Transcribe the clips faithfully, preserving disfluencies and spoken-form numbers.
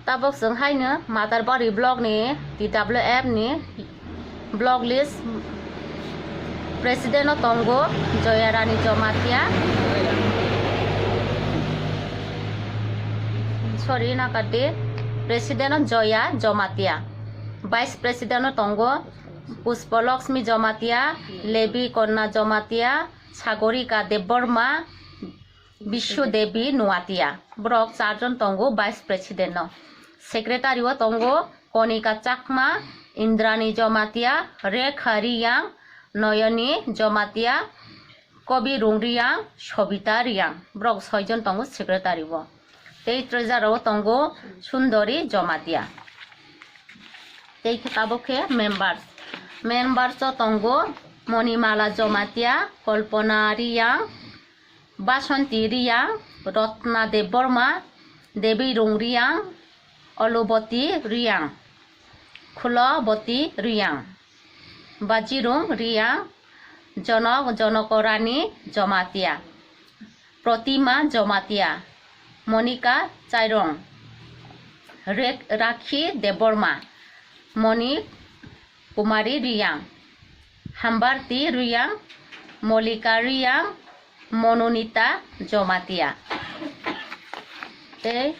Tabok chwng haino Matarbari block ni T W F ni block list president no tongo Joya Rani Jomatia, sorry, nakadi president no Joya Jomatia, vice president no tongo Pushpa Lakshmi Jomatia, Lebi Konna Jomatia, Sagorika Debbarma, Bishu Devi Nuatia. Borok charjon tongo vice president no. Secretary o tongo Konika Chakma, Indrani Jomatia, Rekha Riyang, Noyoni Jomatia, Kobi Rung Riyang, Sobita Riyang. Borok soijon tongo secretary o. Tei treasurer o tongo Sundori Jomatia. Tei khe tabok khe members. Members o tongo Monimala Jomatia, Kalpana Riyang, Basanti Riyang, Ratna Debbarma, Devi Rung Riyang, Oluboti Riyang, Khuloboti Riyang, Bajirung Riyang, Jonok Jonokorani Jomatia, Protima Jomatia, Monika Chairong, Rek-, Rakhi Debbarma, Moni Kumari Riyang, Hambarti Riyang, Molika Riyang, Mononita Jomatia, tei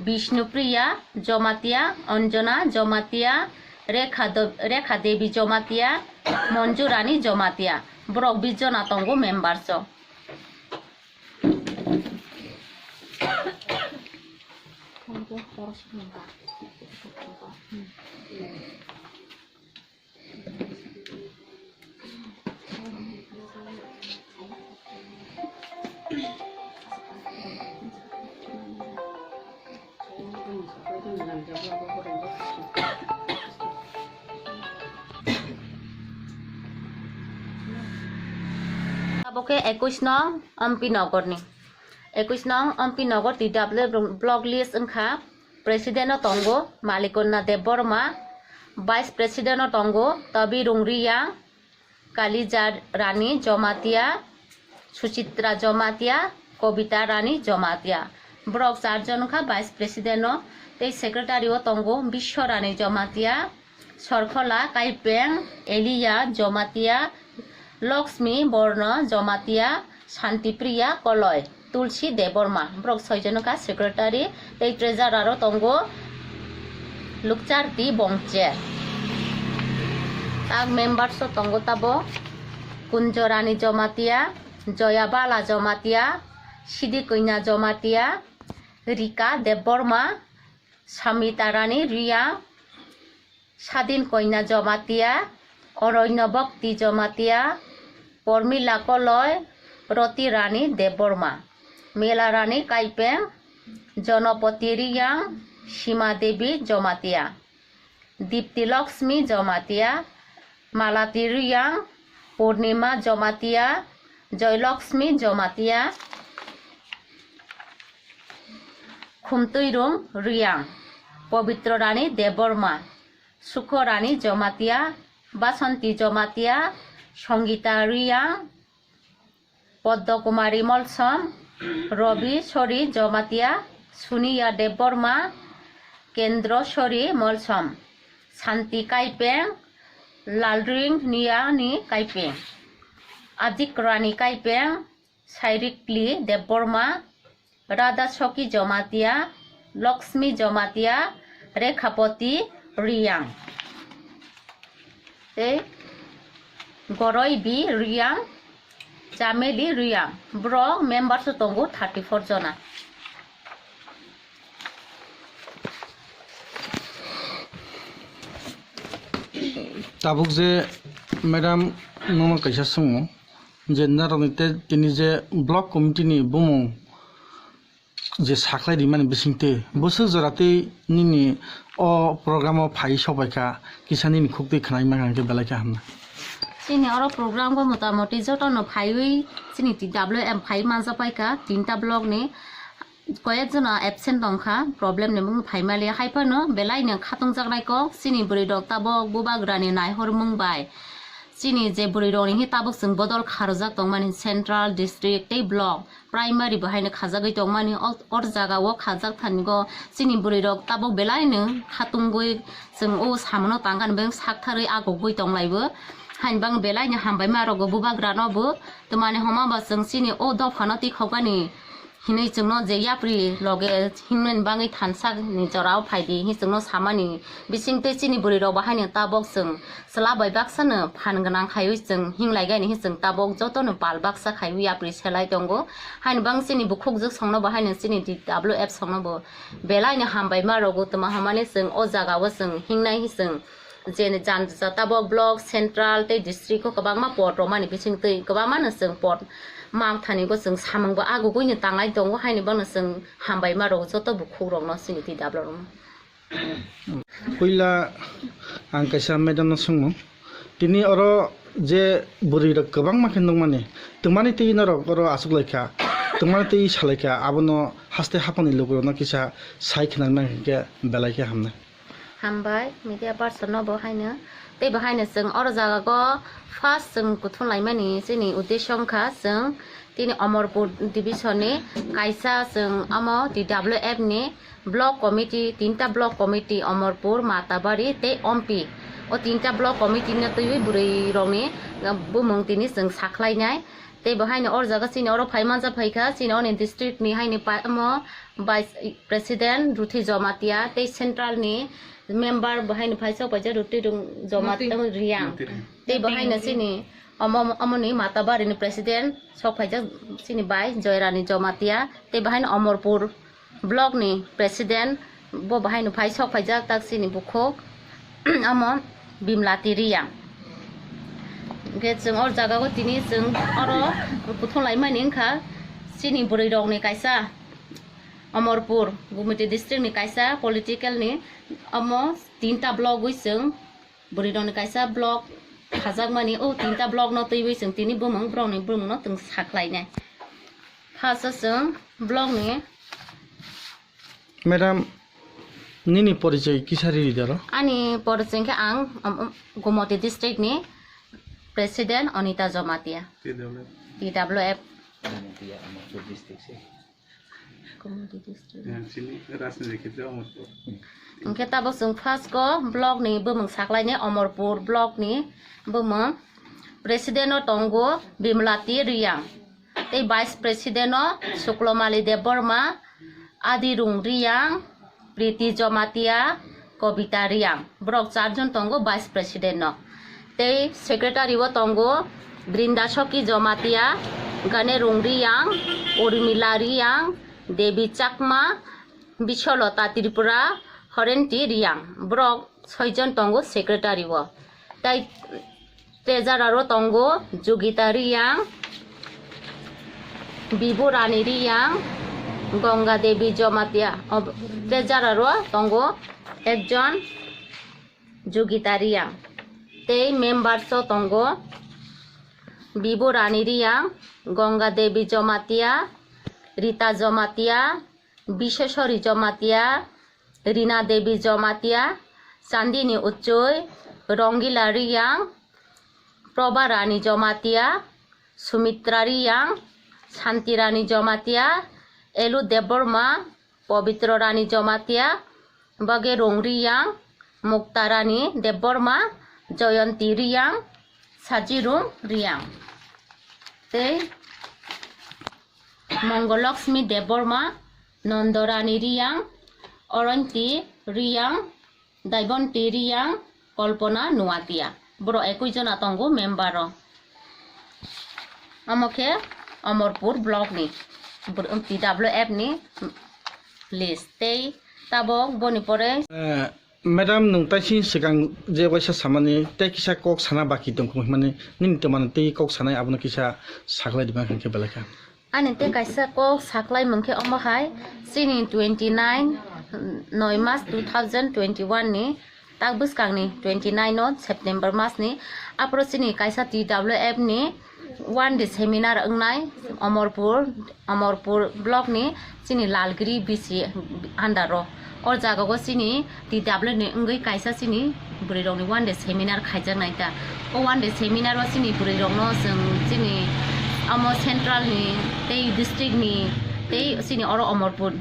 Bishnupriya Jomatia, Anjana Jomatia, Rekha Do-, Rekha Devi Jomatia, Monjurani Jomatia. Borok bish jona tongo members o. Abo khe ekush nong M P Nogor ni. Ekush nong M P Nogor T W block list wngkha. President o tongo Malikonna Debbarma, Vice President o tongo Tabirung Riyang, Kalija Rani Jomatia, Suchitra Jomatia, Kobita Rani Jomatia. Borok charjon wngkha Vice President o, tei Secretary o tongo Biswa Rani Jomatia, Sorkhola Kaipeng, Elia Jomatia, Lakshmi Borno Jomatia, Santipriya Koloi, Tulsi Debbarma. Borok soijon wngkha secretary tei treasurer o tongo Lukcharti Bongche. Tak members o tongo tabo Kunjorani Jomatia, Joyabala Jomatia, Sidi Koina Jomatia, Rika Debbarma, Samita Rani Riyang, Sadin Koina Jomatia, Oroino Bhakti Jomatia, Pormila Koloi, Roti Rani Debbarma, Mela Rani Kaipeng, Jonopoti Riyang, Sima Devi Jomatia, Dipti Lakshmi Jomatia, Malati Riyang, Purnima Jomatia, Joy Lakshmi Jomatia, Khumtuirung Riyang, Pabitra Rani Debbarma, Sukho Rani Jomatia, Basanti Jomatia, Songita Riyang, Poddo Kumari Molsom, Robi Sori Jomatia, Suniya Debbarma, Kendro Sori Molsom, Santi Kaipeng, Lalring Niyani Kaipeng, Ajik Rani Kaipeng, Sairikli Debbarma, Radha Soki Jomatia, Lakshmi Jomatia, Rekhapoti Riyang, tei Goroi B Riyang, Chameli Riyang. Borok members o tongo thirty four jona. Tabuk je madam, nono kaisa swngmung. Je norokni tei tini je block committee ni bumung je saklai rimani bisingtwi, bwswk jora tei nini o program o phai sokbaikha, kisa nini khuktwi khwnai mankha hwnkhe belai khe hamnai. Chini oro program o motamoti jotono phaiwi chini T W M phai manjapaikha tinta block ni. Koyek jona absent tongkha, problem ni mung phaimaliya, haiphano belaino khatungjaknai kok chini bwrwi rok tabok bubagrani naihormung bai. Chini je bwrwi rokni hi tabuk chwng bodol kharojak tongmani, central, district tei block, primary bo haino khajagwi tongmani. O, or jaga o khajak thani go chini bwrwi rok tabuk belai no khatungwi chwng o samano tangkani beng saktharwi agugwi tonglaibo. Haini bang belai no hambai ma rogo bubagra no bo, twmani homa ba chwng chini o dopha no tikhokmani hinwi chwngno je yapri loge himnani bangwi thansa ni jorao phaidi hi chwngno samani bisingtwi chini bwrwi rok bo haino tabok chwng chwla bai baksa no phan gwnang khaiwi chwng hinglai gani hi chwng tabok joto no pal baksa khaiwi yapri selai tongo. Haino bang chini bukhuk juk songno bo haino chini D W F songno bo belai no hambai ma rogo, twma hamani chwng o jaga o chwng hingnai hi chwng je jan tabok block, central tei district o kwbangma pot romani bisingtwi kwbangma no chwng pot mang thani go chwng samung bo agugwi no tanglai tongo, haini bono chwng hambai ma rw joto bukhuk rokno chini twi dablo rokno. Puila ang kaisa madam no swngmung, tini oro je bwrwi rok kwbangma khe nukmani, twmani twi norok oro achuk laikha, twmani twi salaikha, abono haste haphangni lukurokno kisa sai khwnarwi mankha khe belai khe hamnai. Hambai media person no bo haino. Tei bo haino chwng oro jaga go first chwng kuthum laimani chini uddesho wngkha chwng tini Omorpur division ni kaisa chwng omo T W F ni block committee, tinta block committee Omorpur, Matabari tei Ompi. O tinta block committee no twiwi bwrwi rokni bumung tini chwng sakhlainai. Tei bo haino oro jaga chini oro phai manjak phaikha chini oni district ni haini pa-, omo Vice President Ruthi Jomatia tei Central ni member bo haino phai sok paijak Ruthi Rung-, Jomatia Ruthi. Riang. Ruthi Riang. Tei bo haino chini omo, omoni Matabari ni President sok paijak chini bai Joyrani Jomatia tei bo haino Omorpur block ni President bo bo haino phai sok paijak tak chini bukhuk omo Bimlati Riang. Hingke chwng oro jaga o tini chwng oro kuthum laimani wngkha chini bwrwi rok ni kaisa Omorpur, Gumiti district ni kaisa political ni omo tinta block wi chwng bwrwi rok ni kaisa block khajakmani, o tinta block no twiwi chwng tini bumung borok ni bumung no chwng saklainai. First o chwng block ni Madam, nini porichoi kisa riri doro? Ani porichoi khe ang, um, um, Gumoti district ni President Onita Jomatia. T W F. T W F. Gumoti district. Gumoti district. Ya, sini Rajniti Khetra Omorpur. Hingke tabok chwng first ko block ni bumung saklaini Omorpur block ni bumung. President o tongo Bimlati Riang. Tei Vice President o Suklomali Debbarma, Adi Rung Riang, Priti Jomatia, Kobita Riang. Borok charjon tongo Vice President no. Tei Secretary o tongo Brinda Soki Jomatia, Gane Rung Riang, Urmila Riang, Devi Chakma, Bisholota Tripura, Horenti Riang. Borok soijon tongo Secretary o. Tei Treasurer o tongo Jugita Riang, Bibu Rani Riang, Ganga Devi Jomatia. O, Treasurer o tongo ekjon Jugita Riang. Tei members o tongo Bibu Rani Riang, Ganga Devi Jomatia, Rita Jomatia, Biseswari Jomatia, Rina Devi Jomatia, Chandini Uchoi, Rongila Riang, Proba Rani Jomatia, Sumitra Riang, Santi Rani Jomatia, Elu Debbarma, Pobitro Rani Jomatia, Bage Rung Riang, Mukta Rani Debbarma, Joyonti Riang, Sajirung Riang. Tei Mongol Lakshmi Debbarma, Nondorani Riang, Oronti Riang, Daibonti Riang, Kolpona Nuatia. Borok ekui jona tongo member o. Omo khe Omorpur block ni, br-, T W F ni list. Tei tabok boni pore. Eh, Madam, nwng taising swkang je waisa samani tei kisa kok sana baki tongkha hwnmani nini twmani tei kok sanai abono kisa saklai diba hwnkhe belai kha. Ani tei kaisa kok saklai mung khe omo hai chini twenty nine noi mas two thousand twenty one ni tak bwskang ni twenty nine o September mas ni aphuru chini kaisa T W F ni one day seminar wngnai Omorpur, Omorpur block ni chini Lalgiri B C under o. O jaga o chini T W ni wngwi kaisa chini Bwrwi rokni one day seminar khaijaknai ta. O one day seminar o chini bwrwi rokno chwng chini amo central ni tei district ni tei chini oro Omorpur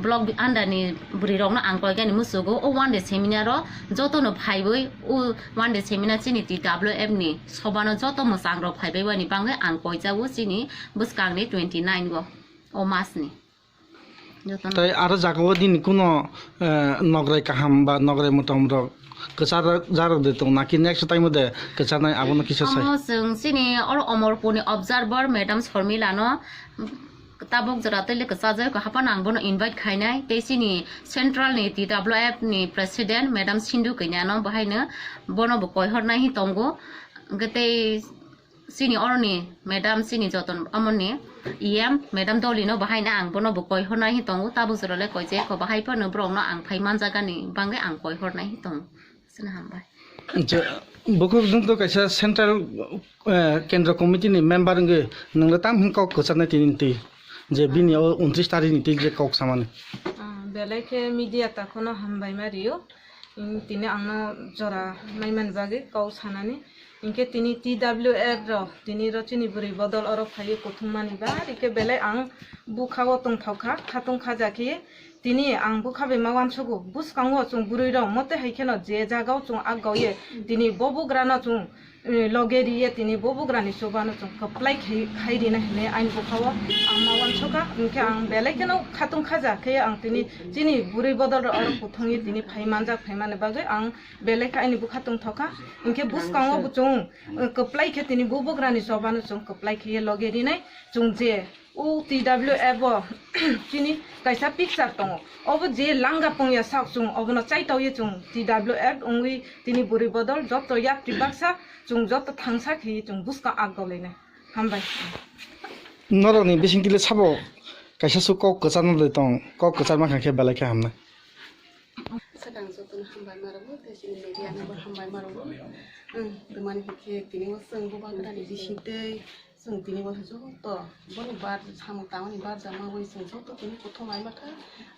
block under ni bwrwi rokno ang koigani muchugo. O one day seminar o jotono phaiwi o one day seminar chini T W F ni sobano joto mwchang rok phaibai wani bangwi ang koijago chini bwskang ni twenty nine o, o mas ni. Jotono. Tai aro jaga o din kuno, eh, nograi kaham ba nograi motom rok kwchar jarok de tong naki next time o de kwcharnai abono kisa sai. Omo chwng chini oro Omorpur ni observer madam Sharmila no tabuk jora tele kwchajak haphano ang bono invite khainai tei chini central ni T W F ni president madam Sindhu Kanya no bahai no bono bo koihornai hi tongo. Hwnkhe tei chini oroni madam chini joton amoni E M madam Dolino bahaino ang bono bo koi hornai hi tongo, tabuk jora le koi je ko bahai phano borok no ang phai manjagani bangwi ang koi hornai hi tongo. Sini hambai. Je, bukhuk nwng to kaisa central, eh, kendra committee ni member wngwi nwng le tam hin kok kwcharnai tini twi je bini o untris tarikh ni twi je kok samani. Ah, belai khe media takhwno hambai ma rio. Tini ang no jora mai mani bagwi kok sanani. Hinkhe tini T W F rok tini ro chini bwrwi bodol oro phaiwi kuthum mani ba, hinkhe belai ang bukha o tongthok kha, khatung khaja khe tini ang bukha bai ma uansugo. Bwskango chwng bwrwi rok mote hai kheno je jaga o chwng akgao ye tini bo bugra no chwng, eh, loge ri ye tini bo bugra ni chuba no chwng kwplai khai, khai rina hinwi ani bukha o ang ma uansukha. Hinkhe ang belai kheno khatung khaja khe ang tini chini bwrwi bodol rok oro kuthum ye tini phai manjak, phai mani bagwi ang belai khe ani bukha tongthok kha. Hinkhe bwskango bo chwng, eh, kwplai khe tini bo bugrani chobano chwng kwplai khe loge rinai. Chwng je o T W F o chini kaisa picture tongo. Obo je langa pongya sak chwng obono chaitokye chwng T W F wngwi tini bwrwi bodol joto yapri baksa chwng joto thangsa khe chwng bwskang akgolainai. Hambai. Norokni bisingtwi le sabo kaisa su kok kwcharno de tong, kok kwchar mankha khe belai khe hamnai. Swkang jotono hambai ma rwgo, tei chini media no bo hambai ma rwgo. Ang twmani hinkhe tini o chwng bubagrani bisingtwi chwng tini o joto boni bar samung tangmani barjak mawi chwng joto tini kuthum ai mankha.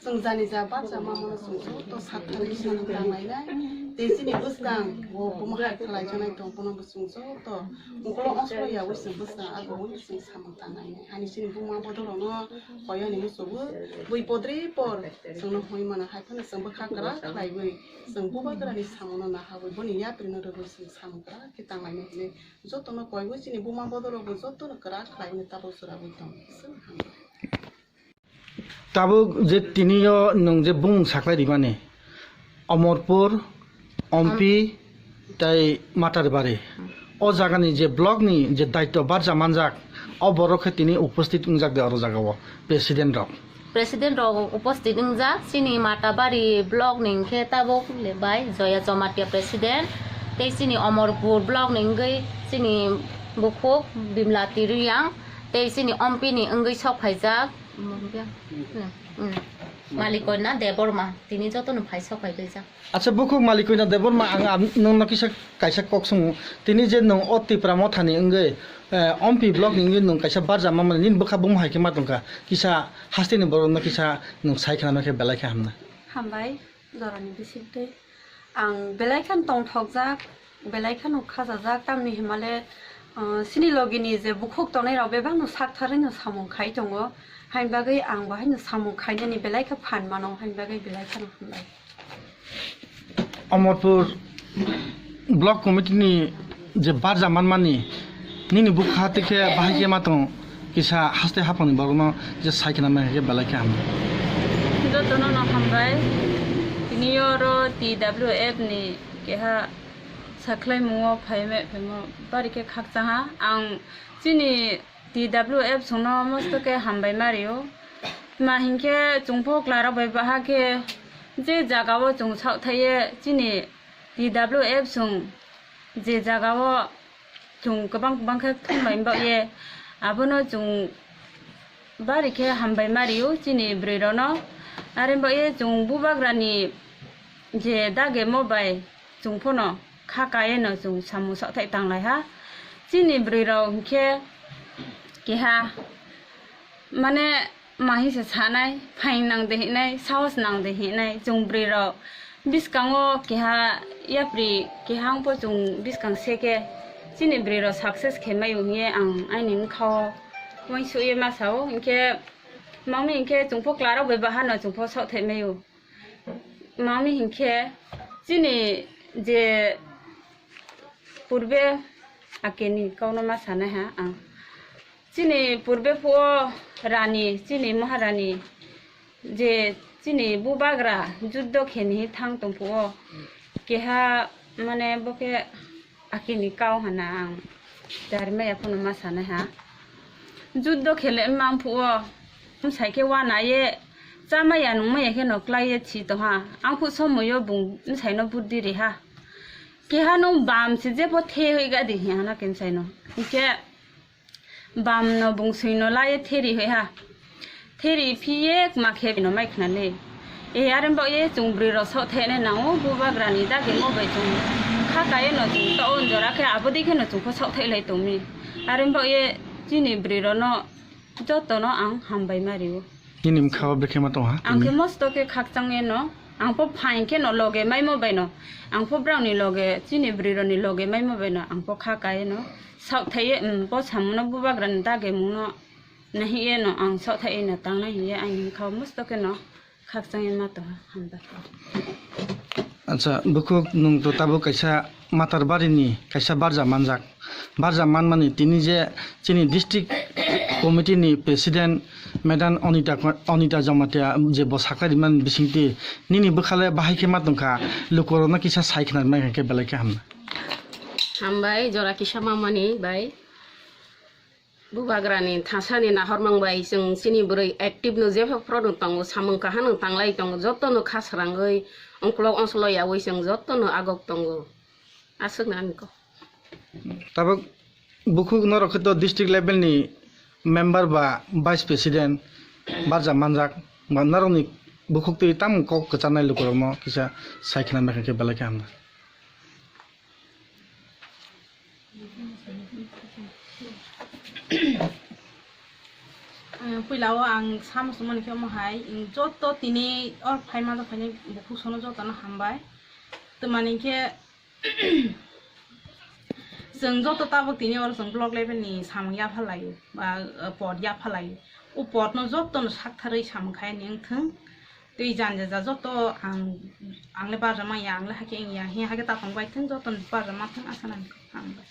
Chwng jani ja barjak mamano chwng joto saktharwi samung tanglainai. Tei chini bwskang o buma hai khlaijaknai tong bono bo chwng joto mokolo oslo yawi chwng bwskang ago wi chwng samung tanglainai. Ani chini buma bodolno koyani muchungo bui podri por. Chwngno hoi mano hai phano chwng bwkha kwrak khlaiwi chwng bubagrani samungno naharwi boni yaprino rwgwi chwng samung kwrak khe tanglainai hinwi jotono koiwi chini buma bodolo bo jotono kwrak khlaiwi tabuk chwragwi tong. Chwng hambai. Tabuk je tini o nwng je bumung saklai rimani Omorpur, Ompi, tei Matarbari. O jagani je block ni je daityo barja manjak, o borok khe tini uposthit wngjak de oro jagao, president rok. President rok uposthit wngjak, chini Matabari block ni hwnkhe tabuk le bai Joya Jomatia president, tei chini Omorpur block ni wngwi chini bukhuk Bimlati Riyang, tei chini Ompi ni wngwi sok phaijak, hmm, hmm, Malikoina Debbarma, tini jotono phai sok phai rijak. Acha, bukhuk Malikoina Debbarma, ang am-, nwngno kisa kaisa kok swngo. Tini je nwng o Tipra Mothani wngwi, eh, Ompi block ni wngwi nwng kaisa barjak mamani nini bwkha bumung hai khe ma tongkha. Kisa hasteni borokno kisa nwng sai khna khe belai khe hamnai. Hambai, jorani bisingtwi. Ang belai kheno tongthokjak, belai kheno khajajak, tamni hwnmale, ah, chini logini je bukhuk tongnai rok bebakno saktharwino samung khai tongo. Haini bagwi ang bo haino samung khainani belai khe phan mano, haini bagwi belai kheno hambai. Omorpur block committee ni je barja manmani nini bukha tei khe bahai khe ma tong kisa haste haphangni borokno je sai khna mai khe belai khe hamya. Jotono no hambai. Tini oro T W F ni keha sakhlaimungo phaime phaimo bari khe khakchangha. Ang chini T W F songno mosto khe hambai ma rio. Ma hinkhe chwngpho klarok bai baha khe je jagao chwng saothaiye chini T W F song je jagao chwng kwbang kwbang khe thumbai baoye, abono chwng bari khe hambai ma rio chini bwrwi rokno. Are baoye chwng bubagrani je dagemo bai chwng phano kha kayeno chwng samung saothai tanglaiha. Chini bwrwi rok hinkhe keha mane mahi se sanai, phain nang de hinai, sahos nang de hinai, chwng bwrwi rok Biskango keha yapri keha wngpo chwng biskang se khe chini bwrwi rok success khe mai o hinkhe ang aini bwkha o uansuk ye ma sao, hinkhe mami hinkhe chwngpho klarok bai bahano chwngpho saohthaimai o. Mami hinkhe chini je purbe akeni kauno ma sanai ha ang. Chini purbe phuo rani, chini maharani je chini bubagra juddo kheni thang tong phuo keha mane bo khe akeni kau hana ang. Dari maya phano ma sanai ha. Juddo khele mang phuo, bwsai khe wana ye, cha maya nung maya khe no klai ye thi tong ha. Ang phu somoyo bung bwsai no buddi ri ha. Keha nung bam se jebo the hoi ga di hi hana khe bwsai no. Hinkhe bam no bung sui no la ye the ri hoi ha. Theri phiye ma khe no mai khna le. E are mbok ye chwng bwrwi rok sok thai ne nango bubagra ni dagi mo bai chwng kha kai no chwng to on jora khe abo dei khe no chwng pho sok thai lai tong mi. Are mbok ye chini bwrwi rok no joto no ang hambai ma rio. Nini bwkha o bwkhe ma tong ha? Ang khe mosto khe khakchang ye no. Ang pho phain khe no loge mai mo bai no. Ang pho brao ni loge chini bwrwi rok ni loge mai mo bai no. Ang pho kha kai ye no. Sok thai ye, um, bo samung no bubagra ni dagi mung no. Nahi ye no ang sok thai no tang nahi ye ang kha mosto khe no khakchang ye ma to hambai. Acha, bukhuk nung to tabuk kaisa matar bari ni kaisa barja manjak. Barja man mani tini je chini district committee ni president madam Anita, Anita Jamatia je bo sakari man bisingti nini bwkhale bahai khe ma tongkha lukorok no kisa sai khna mai khe belai khe hamna. Hambai, jora kisa ma mani bai. Bubagrani thasani nahormang bai chwng chini bwrwi active no jepha phoro no tongo, samung kaham no tanglai tongo, joto no kha srangwi ongklok ongslok yaui chwng joto no agok tongo. Aswk na ani kok. Tabuk bukhuk norok khe to district level ni member ba vice president barja manjak ba norok ni bukhuk twi tamo kok kwcharnai lukurok no kisa sai khna mai khe belai khe hamna. Puila o ang sama sumani khe omo hai, joto tini or phai manjak phainai bukhuk sono joto no hambai. Twmani khe chwng joto tabuk tini oro chwng block level ni samung yapha lai o, ba, uh, pot yapha lai o. O pot no joto no saktharwi samung khai ni wngthwng. Tei janja ja joto ang, ang le barja manya, ang le hakhe wngya, hiya hakhe tapang bai thwng, joto no barja ma thwng, asa nang kok ang bai.